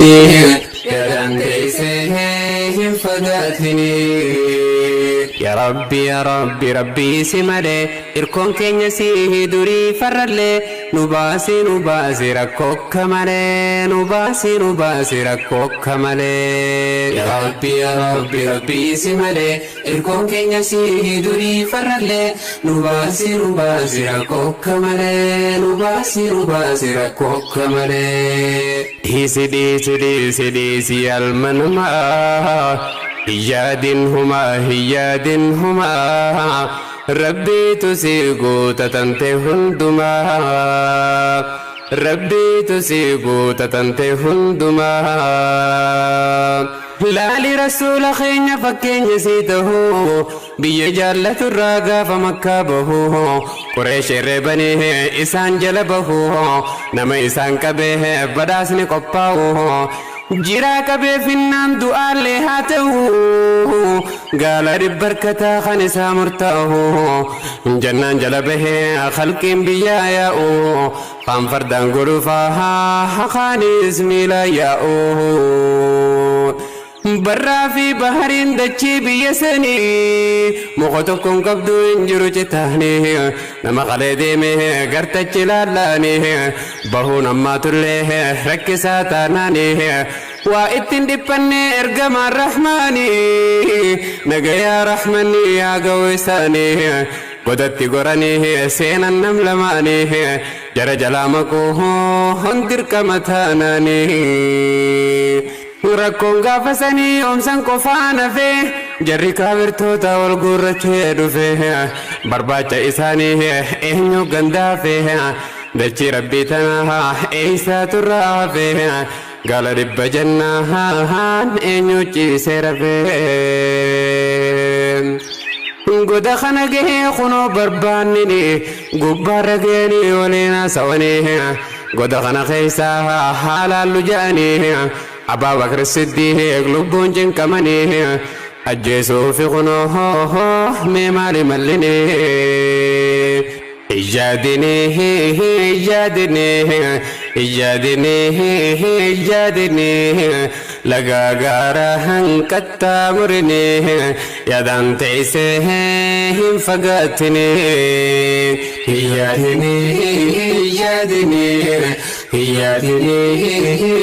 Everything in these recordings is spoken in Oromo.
Yaadaan teessee hin fagaatini. Yaa Rabbi yaa Rabbi Rabbii si malee irkoon keenya si durii farrallee nu baasi nu baasi rakkoo akka malee nu baasi nu baasi rakkoo akka malee. Yaa Rabbi yaa Rabbi Rabbii si malee irkoon keenya si durii farrallee nu baasi nu baasi rakkoo akka malee nu baasi nu baasi rakkoo akka malee. Dhiisi dhiisi dhiisi dhiisi alma namaa hin yaadin humaa hin yaadin humaa Rabbiitu si guuta tante hundumaa Rabbiitu si guuta tante hundumaa. Laali rasuula keenya fakkeenya sii tahu biyya jaallaturraa gaafa makkaa bahu Qureesh reebanii isaan jala bahu nama isaan qabee badhaasni qophaa'u jiraa qabee finnaan du'aallee haa ta'u gaala dhibbarkataa kan isaa murtaa'u jannaan jala bahee khalqiin biyyaa yaa'u kaan fardaan golufaa kaanis miila yaa'u. Barraa fi bahariin dachii biyya sanii muka tokkoon qabdu hin jiru citaanii nama qalee deeme gartachi laallaanii bahuun ammaatullee rakkisaa taanaanii waa ittiin dhiphanne ergamaan rahmaanii nagayaa rahmanii yaa ga'u isaanii godatti goranii seenan nam lamaanii jara jalaa maquu dirqama taanaanii. Rakkoon gaafa sanii oomsan qofaan hafee jarri kaafirtoota wal guurrachee dhufe barbaacha isaanii eenyu gandaafe dachii rabbii tana eeysaa turraa hafe gaala dhibba jennaan eenyu ciisee rafe. Goda kana gahee kunoo barbaannini gubbaarra gahanii waliin haasawanii goda kana keessaa haalaallu ja'anii Abaa Bakr Siddiiq lubbuun cinqamanii ajjeesuufi kunoo mee maali mallinii Ijjaadinii ijjaadinii ijjaadinii ijjaadinii lagaa gaara hanqaxxaamurinii yaadaan teessee hin fagaatinii Ijjaadinii ijjaadinii ijjaadinii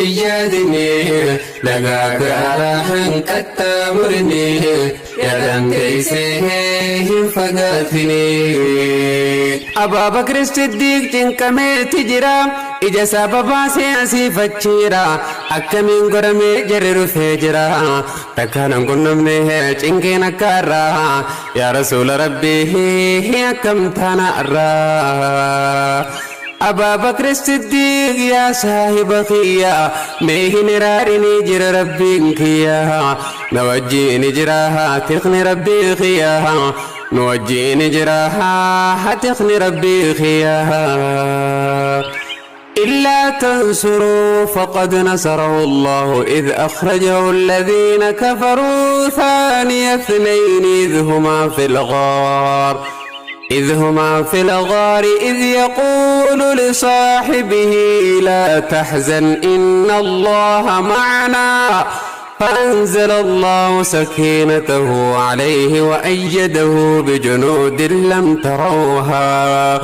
ijjaadinii lagaa gaara hanqaxxaamurinii yaadaan teessee hin fagaatinii. Abaa Bakr Siddiiq cinqameeti jira ija isaa babaasee asii fachiira akkamiin godhamee jarri dhufee jira takkaan hin qunnamne cinqeen akka irraa yaa rasuula rabbii akkam taana irraa. Abaa Bakr Siddiiq yaa saahiba kiyya mee hin iraarinii jira rabbiin kiyya na wajjiin jira tiqni rabbii kiyya nu wajjiin jira tiqni rabbii kiyya. إلا تنصروا فقد نصره الله إذ أخرجه الذين كفروا ثاني اثنين إذ هما في الغار إذ يقول لصاحبه لا تحزن إن الله معنا فأنزل الله سكينته عليه وأيده بجنود لم تروها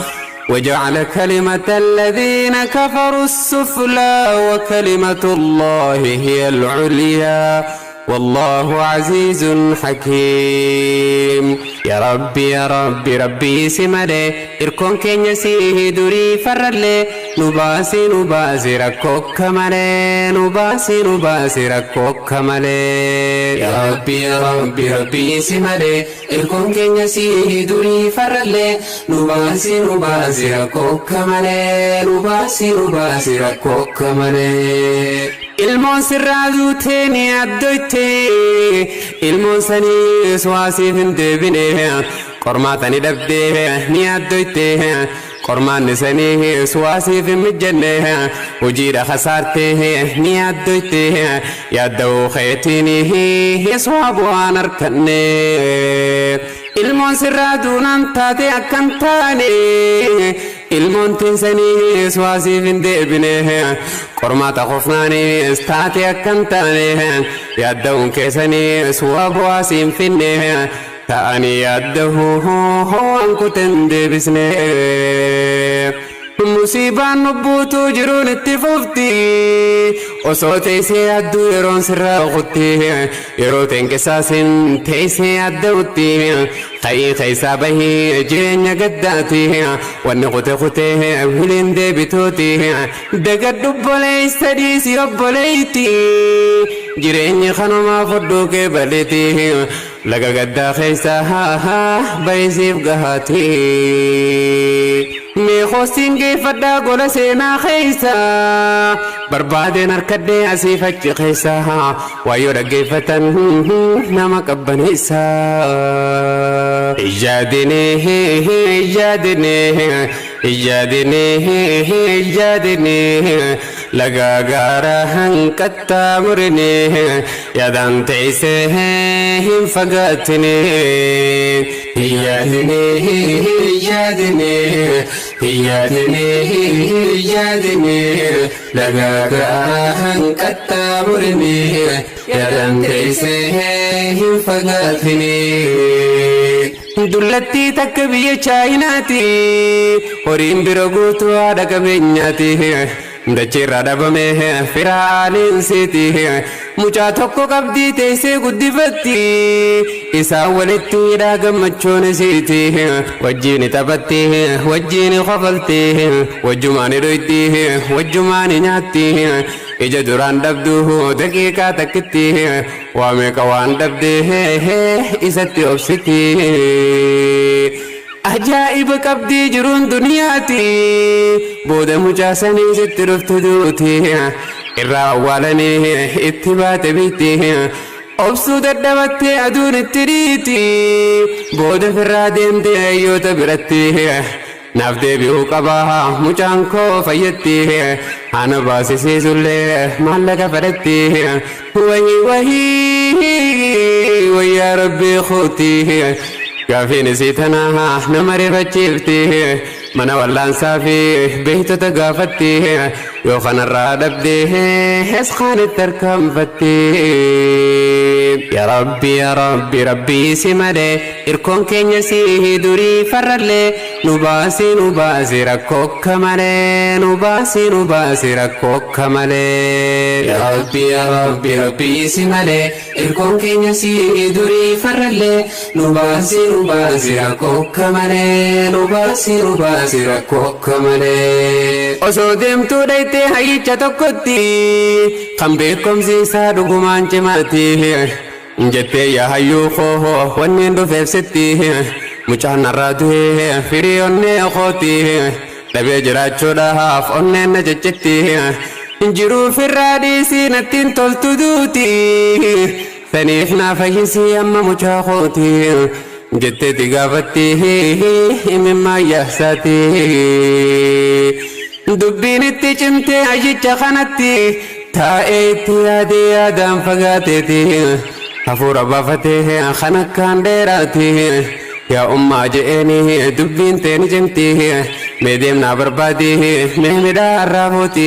وجعل كلمة الذين كفروا السفلى وكلمة الله هي العليا والله عزيز حكيم. يا ربي يا ربي ربي si malee irkoon keenya si durii farrallee nu baasi nu baasi rakkoo akka malee nu baasi nu baasi rakkoo akka malee. يا ربي يا ربي ربي si malee irkoon keenya si durii farrallee nu baasi nu baasi rakkoo akka malee nu baasi nu baasi rakkoo akka malee. Ilmoon sirraa duutee ni addoyte ilmoon sanii suwaasiif hin deebine qormaata ni dhabdee ni addoyte qormaanni sanii suwaasiif hin mijjanne hojiidha kasaarte ni addoyte yaadda'uu keetiin suwaa bu'aan arkanne. Ilmoon sirraa duunaan taate akkan taane. Ilmoon teessaniis waa siif hin deebine. Qormaata qofnaanis taate akka hin taane. Yaadda'uun keessaniis waa bu'aa siin finne. Ta'anii yaadda'uu waan kuten deebisne. Musiibaan lubbuutuu jiruun itti fufti. Osoo teessee yaadduu yeroon sirraa kutti. Yeroo teenqisaasin teessee yaadda'utti. Ka'ii keessaa bahii jireenya gaddaati. Wanni kute kutee wiliin deebituuti. Dagadhu obboleessa dhiisii obboleetti. Jireenyi kanumaa fudhuu kee baleeti. Laga gaddaa keessaa bahisiif gahaati. Mee koostiin geeffadhaa gola seenaa keessa. Barbaadeen harkadhee asiif achi keessa. Waayyoo dhaggeeffatan nama qabbaneessa. Ijjaadinee ijjaadinee ijjaadinee ijjaadinee laga gaara hanqaxxaamurinee yaadaan teessee hin fagaatinee. Ijjaadinee ijjaadinee ijjaadinee ijjaadinee laga gaara hanqaxxaamurinee yaadaan teessee hin fagaatinee. Dullattii takka biyya Chaayinaati. Horiin bira guutuu haadha qabeenyaati. Dacheerraa dhabame fira aaliinsiiti. Mucaa tokko qabdii teessee guddifatti. Isaan walitti hidhaa gammachuun isiiti. Wajjin taphatti, wajjin kofalti, wajjumaan dhoyti, wajjumaan nyaatti. Ija duraan dhabdu daqiiqaa takkitti. Waa meeqa waan dhabde isatti obsiti. Ajaa'iba qabdii jiruun duniyaati. Booda mucaa sanii sitti dhuftu duuti. Irraa awwaalanii itti baate biitti. Obsuu dadhabattee aduun itti dhiiti. Booda firraa deemtee hayyoota biratti. Naaf deebi'uu qaba mucaan koo fayyatti. Haana baasisiisullee maallaqa fedhatti. Wahii wahii wayyaa rabbii kooti. Gaafiin isii tana nama rifachiifti. Mana wallaansaa fi beektota gaafatti. Yoo kanarraa dhabde esqaanitti harkaanfatti. Yaa Rabbi yaa Rabbi Rabbii si malee irkoon keenya si durii farrallee nu baasi nu baasi rakkoo akka malee nu baasi nu baasi rakkoo akka malee. Yaa Rabbi yaa Rabbi Rabbii si malee irkoon keenya si durii farrallee nu baasi nu baasi rakkoo akka malee nu baasi nu baasi rakkoo akka malee. Osoo deemtuu dhayitee hayyicha tokkotti kan beekumsi isaa dhugumaan cimaati. Jettee yaa hayyuu koo wanneen dhufeef sitti mucaan narraa du'ee firii onnee kooti dhabee jiraachuudhaaf onneen na ciccitti jiruu firraa dhiisii natti hin toltu duuti saniif naa fayyisii amma mucaa kooti jetteeti gaafatti imimmaan yaabsaati. Dubbiin itti cimtee hayyicha kanatti taa'ee itti yaadee yaadaan fagaateeti. Hafuura baafatee kan akkaan dheeraati. Yaa ummaa je'eeni dubbiin teeni cimti. Mee deemnaa barbaadi mee midhaan raafuuti.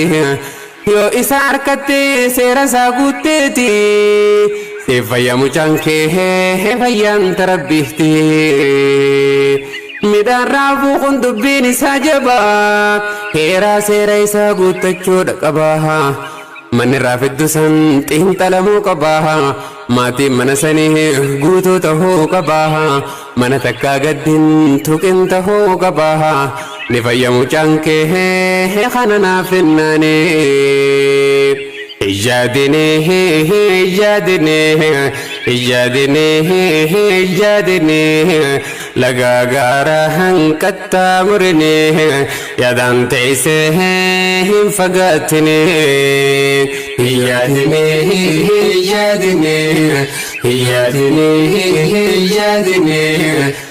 Yoo isa harkatti seera isaa guutteeti. Siif fayya mucaan kee fayyaan tarabbiifti. Midhaan raafuu kun dubbiin isaa jabaa. Heeraa seera isaa guuttachuudha qaba. Manni raafiddu san xiinxalamuu qaba. Maatiin mana sanii guutuu tahuu qaba. Mana takkaa gaddin tuqin tahuu qaba. Ni fayya mucaan kee kana naaf hinnaani. Ijjaadinee ijjaadinee ijjaadinee ijjaadinee laga gaara hanqaxxaamurinee yaadaan teessee hin fagaatinee. Ijjaadinee ijjaadinee ijjaadinee ijjaadinee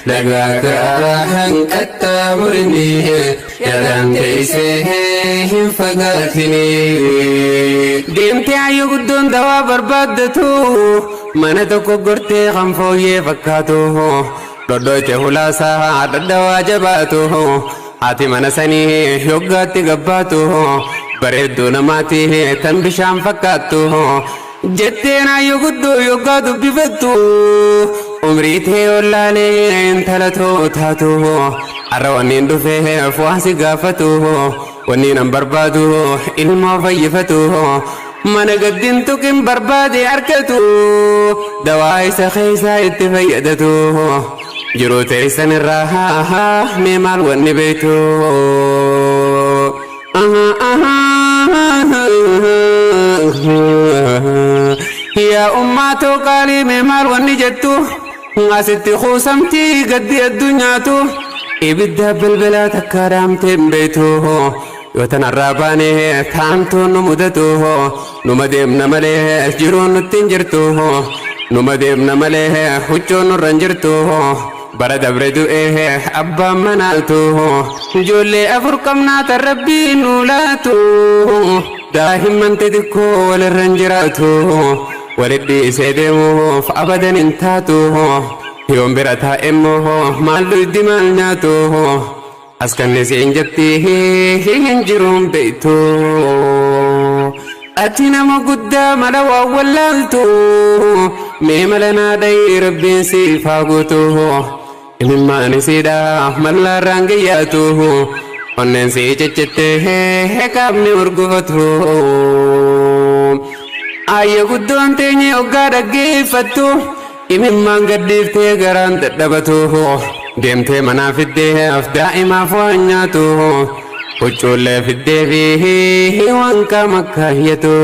laga gaara hanqaxxaamurinee yaadaan teessee hin fagaatinee. Deemtee hayyuu guddoon dawaa barbaaddatu mana tokko gortee kan fooyyee fakkaatu dhodhoyte hulaasaa dhadhawaa jabaatu. Haati mana sanii yoggaatti gabbaatu bareedduu namaati tan bishaan fakkaattu jetteen ayyo guddoo yoggaa dubbifattu umrii tee ollaalee intala too taatu har'a wanniin dhufeef waa si gaafatu wanniin an barbaadu ilmoo fayyifatu mana gaddin tuqin barbaade argatu dawaa isa keessaa itti fayyadatu jiruu teessan irraa mee maal wanni beektu. Yaa ummaatoo qaalii mee maal wanni jettu asitti kuusamtii gaddi addunyaatu ibidda bilbilaa takka dhaamtee hin beektu yoo tanarraa baane taantuun nu mudatu numa deemna malee jiruun nutti hin jirtu numa deemna malee huccuun nurra hin jirtu bara dabre du'ee abbaan manaatu ijoollee afur qabnaa tan rabbii nu laatu daa'imman xixiqqoo walirra hin jiraatu walit dhiisee deemuuf abadan hin taatu yoon bira taa'e immoo maal dhugdi maal nyaatu as kannisiin jetti hin jiruun beektu. Ati nama guddaa mala waan wallaaltu mee mala naa dhayii rabbiin siif haa guutu imimmaan isiidha mallaarraan gayyaatu onneen sii ciccittee qaamni urgufatu. Ayya guddoon teenye hoggaa dhaggeeffattu imimmaan gadhiiftee garaan dadhabatu deemtee manaa fiddee af daa'imaaf waan nyaatu huccuullee fiddee fi waan qaama kaayyatu.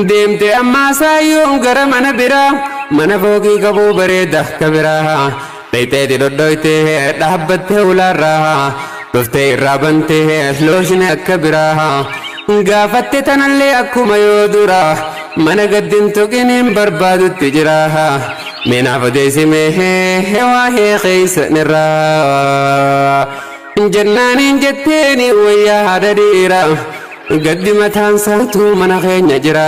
Deemtee ammaa saayyoon gara mana biraa mana foogii qabuu bareeda akka biraa dhayxeeti dhodhoytee dhaabbattee ulaarraa dhuftee irraa bantee looshine akka biraa gaafatte tanallee akkuma yoo dura mana gaddin tuqiniin barbaadutti jira meenaaf odeessimee waa'ee keessanirraa jennaaniin jetteeni wayyaa haadha dhiira gaddi mataan saatuu mana keenya jira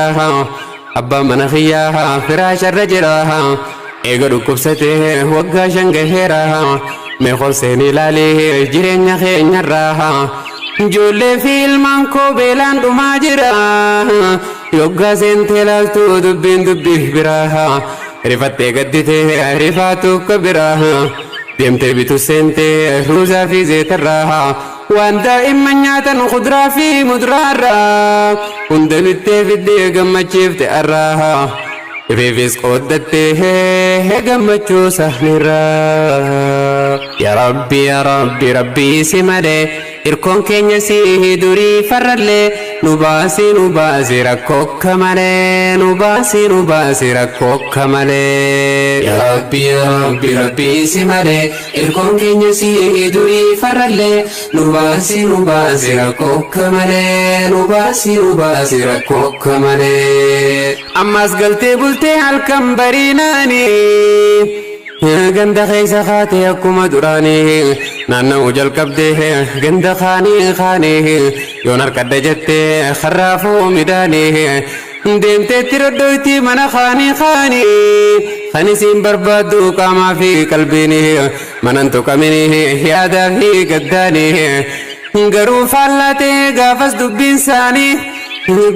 abbaan mana kiyyaa firaasharra jira eega dhukkubsatee waggaa 5 gaheera mee horseen ilaalee jireenya keenyarraa ijoollee fi ilmaan koo beelaan dhumaa jira yoggaa seentee ilaaltu dubbiin dubbii biraa rifattee gadditee rifaatu akka biraa deemtee bitu seentee ruuzaa fi zeetarraa waan daa'imman nyaatan kuduraa fi muduraarraa hunda bittee fiddee gammachiifte arraa ifiifis qooddattee gammachuu sahnirraa. Yaa Rabbi yaa Rabbi Rabbii si malee irkoon keenya si durii farrallee nu baasi nu baasi rakkoo akka malee nu baasi nu baasi rakkoo akka malee. Yaa Rabbi yaa Rabbi Rabbii si malee irkoon keenya si durii farrallee nu baasi nu baasi rakkoo akka malee nu baasi nu baasi rakkoo akka malee. Ammas galtee bultee halkan bariinaanii. Ganda keessa kaatee akkuma duraanii naanna'uu jalqabdee ganda kaanii kaanii yoon harkadha jettee karraafuu midhaanii deemteetti roddoyti mana kaanii kaanii kan isiin barbaaddu qaamaa fi qalbiinii manan tuqaminii yaadaa fi gaddaanii garuu faallaa ta'ee gaafas dubbiin isaanii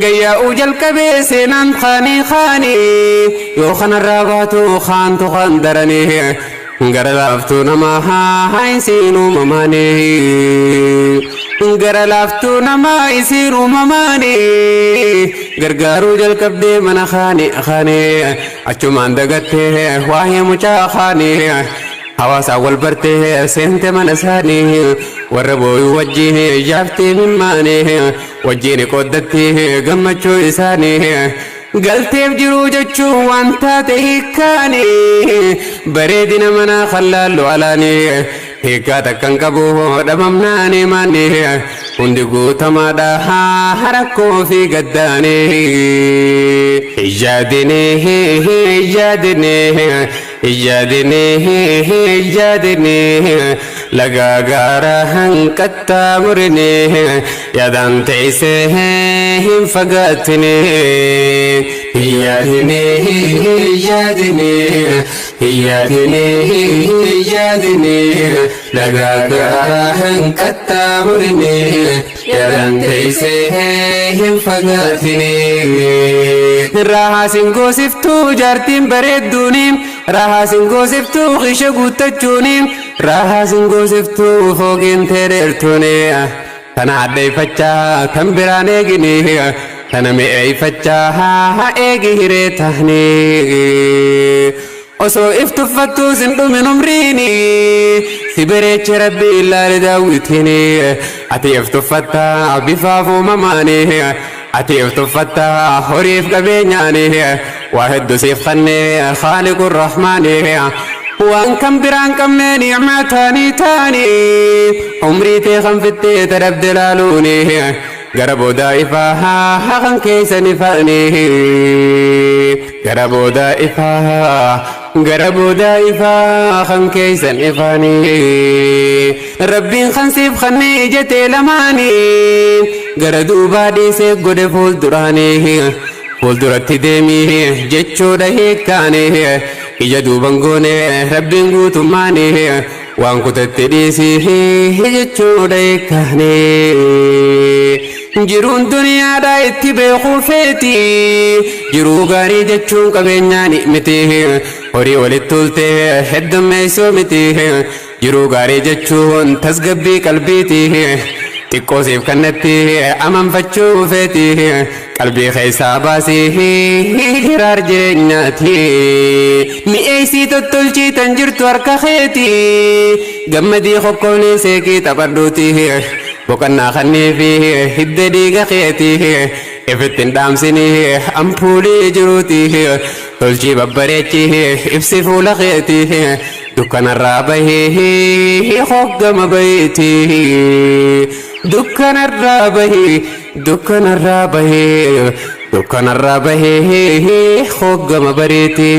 gayyaa'uu jalqabee seenaan kaanii kaanii yoo kanarraa baatu kaantu kan daranii gara laaftuu namaa haa isiin uumamaanii gara laaftuu namaa isiin uumamaanii gargaaruu jalqabdee mana kaanii kaanii achumaan dagattee waa'ee mucaa kaanii hawaasaan wal bartee seente mana isaanii warra booyuu wajjin yaaftee mimmaanii wajjin qooddattee gammachuu isaanii galteef jiruu jechuun waan taate hiikkaanii bareedina manaa kallaallu alaanii hiikkaa takkan qabu dhabamnaanii maanii hundi guutamaadha rakkoo fi gaddaanii ijjaadinii ijjaadinii ijjaadinii ijjaadinii lagaa gaara hanqaxxaamurinii yaadaan teessee hin fagaatinii ijjaadinii ijjaadinii. Yaadinee yaadinee lagaa gaaraa hin qaxxaamurinee yaadaan teessee hin fagaatinee. Raahaa sin goosiftuu jaartiin bareedduuni, raahaa sin goosiftuu qisha guuttachuuni, raahaa sin goosiftuu fooqiin teedheertuuni. Tana hadheeffachaa kan biraan eegini, tana mi'eeffachaa haa eegi hiree tahanii. Osoo if tuffattuu sin dhumin umriini, si bareeche Rabbi ilaali daawwitiini. Ati if tuffattaa bifaaf uumamaani, ati if tuffattaa horiif qabeenyaani. Waa hedduu siif kennee Khaaliqu Rahmaani, waan kan biraan qabne ni'maa taanii taanii. Umrii tee kan fittee tadhabde laaluuni, gara boodaa ifaa kan keessan ifaani. Gara boodaa ifaa, gara boodaa ifaa kan keessan ifaani. Rabbiin kan siif kennee ija tee lamaanii, gara duubaa dhiisee godhe fuulduraanii. Fuulduratti deemii jechuudha hiikkaanii, ija duuban goone Rabbiin guutummaanii. Waan kutatti dhiisii jechuudha hiikkaanii. Jiruun duniyaadhaa itti beekuu feeti, jiruu gaarii jechuun qabeenyaan miti, horii walitti tuultee heddummeessuu miti. Jiruu gaarii jechuun tasgabbii qalbiiti. Xiqqoo siif kannatti amanfachuu feeti, qalbii keessaa baasii hiraar jireenyaati. Mi'eessii tottolchii tan jirtu harka keeti, gammadii kokkoonii seeqii taphadhuuti. Boqonnaa kannii fi hidda dhiiga keeti, ifittiin dhaamsinii ampuulii jiruuti. Tolchii babbareechi ibsi fuula keeti, dukkanarraa bahii hoggama bahiiti. Dukkanarraa bahii, dukkanarraa bahii, dukkanarraa bahii hoggama bareeti.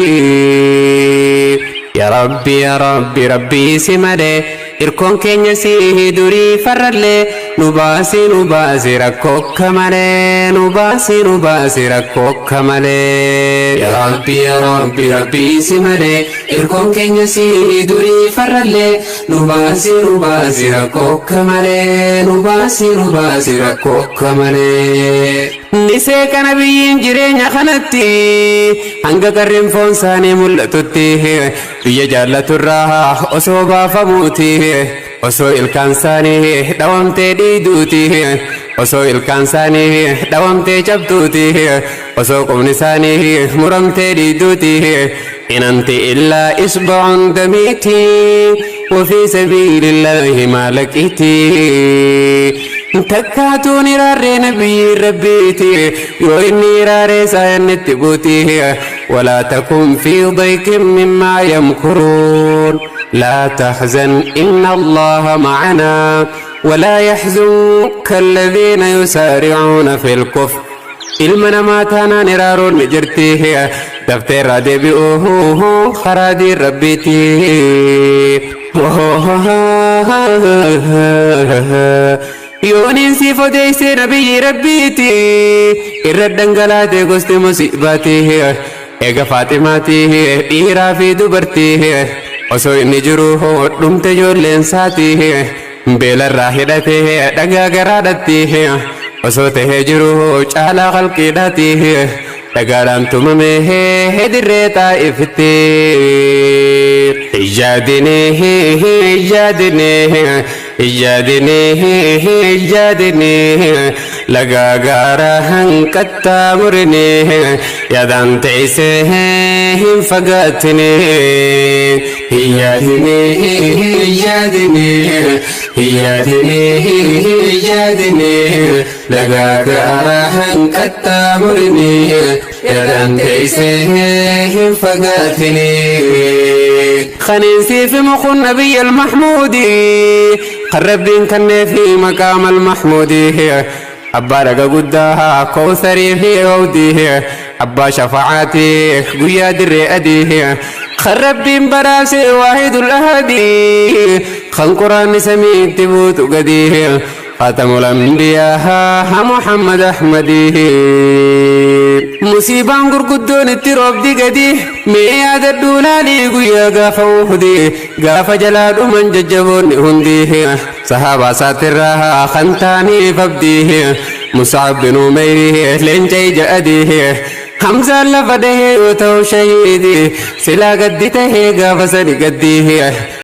Yaa Rabbi, yaa Rabbi, Rabbii si malee irkoon keenya si durii farrallee. Nu baasi, nu baasi rakkoo akka malee, nu baasi, nu baasi rakkoo akka malee. Yaa Rabbi, yaa Rabbi, Rabbii si malee irkoon keenya si durii farrallee. Nu baasi, nu baasi rakkoo akka malee, nu baasi, nu baasi rakkoo akka malee. Ni seeqana biyyiin jireenya kanatti, hanga qarreen foon isaanii mul'atutti. Biyya jaallaturraa osoo baafamuuti, osoo ilkaan isaanii dhawamtee dhiiduuti, osoo ilkaan isaanii dhawamtee cabduuti, osoo qubni isaanii muramtee dhiiduuti. إن أنت إلا إصبع دميتي وفي سبيل الله ما لقيتي. Takkaatuun iraarree nabiyyi Rabbiiti, yoo inni iraaree saayanitti buuti. ولا تكن في ضيق مما يمكرون، لا تحزن إن الله معنا، ولا يحزنك الذين يسارعون في الكفر. Ilma namaa taanaan iraaroon ni jirti, dafteerraa deebi'uu karaa diin Rabbiiti. Yooniin siif odeessee nabiyyi Rabbiiti, irra dhangalaatee gosti musiibaati. Eega Faaximaati dhiiraa fi dubartii, osoo inni jiru dhumte ijoolleen saati. Beelarraa hidhatee dhagaa garaadhatti, osoo tahee jiru caalaa qalqiidhaati. Dhagaadhaan tumamee dirree Xaa'ifitti. Ijjaadinee ijjaadinee ijjaadinee ijjaadinee lagaa gaara hanqaxxaamurinee yaadaan teessee hin fagaatinee. Ijjaadinee ijjaadinee ijjaadinee ijjaadinee lagaa gaara hanqaxxaamurinee yaadaan teessee hin fagaatinee. Khaniinsi fi mukun nabiyya al-Mahmuudi, kan Rabbiin kennee fi maqaama al-Mahmuudi. Abbaa dhaga guddaa kowsarii fi hawdii, abbaa shafa'aatii guyyaa dirree adii, kan Rabbiin badhaase waahidul ahadii, kan Quraanni samiitti buutu gadii, خاتم الأنبياء محمد أحمدي. Musiibaan gurguddoon itti roobdi gadi. Mee yaadadhuu laalii guyyaa gaafa Uhudi, gaafa jalaa dhuman jajjaboonni hundi. Sahaabaa isaatirraa kan taaniif abdii, Mus'ab bin Umeyri leenca ija adii. Hamzaan lafa dhahee yoo ta'u shahiidi, silaa gaddi tahee gaafa sani gaddii.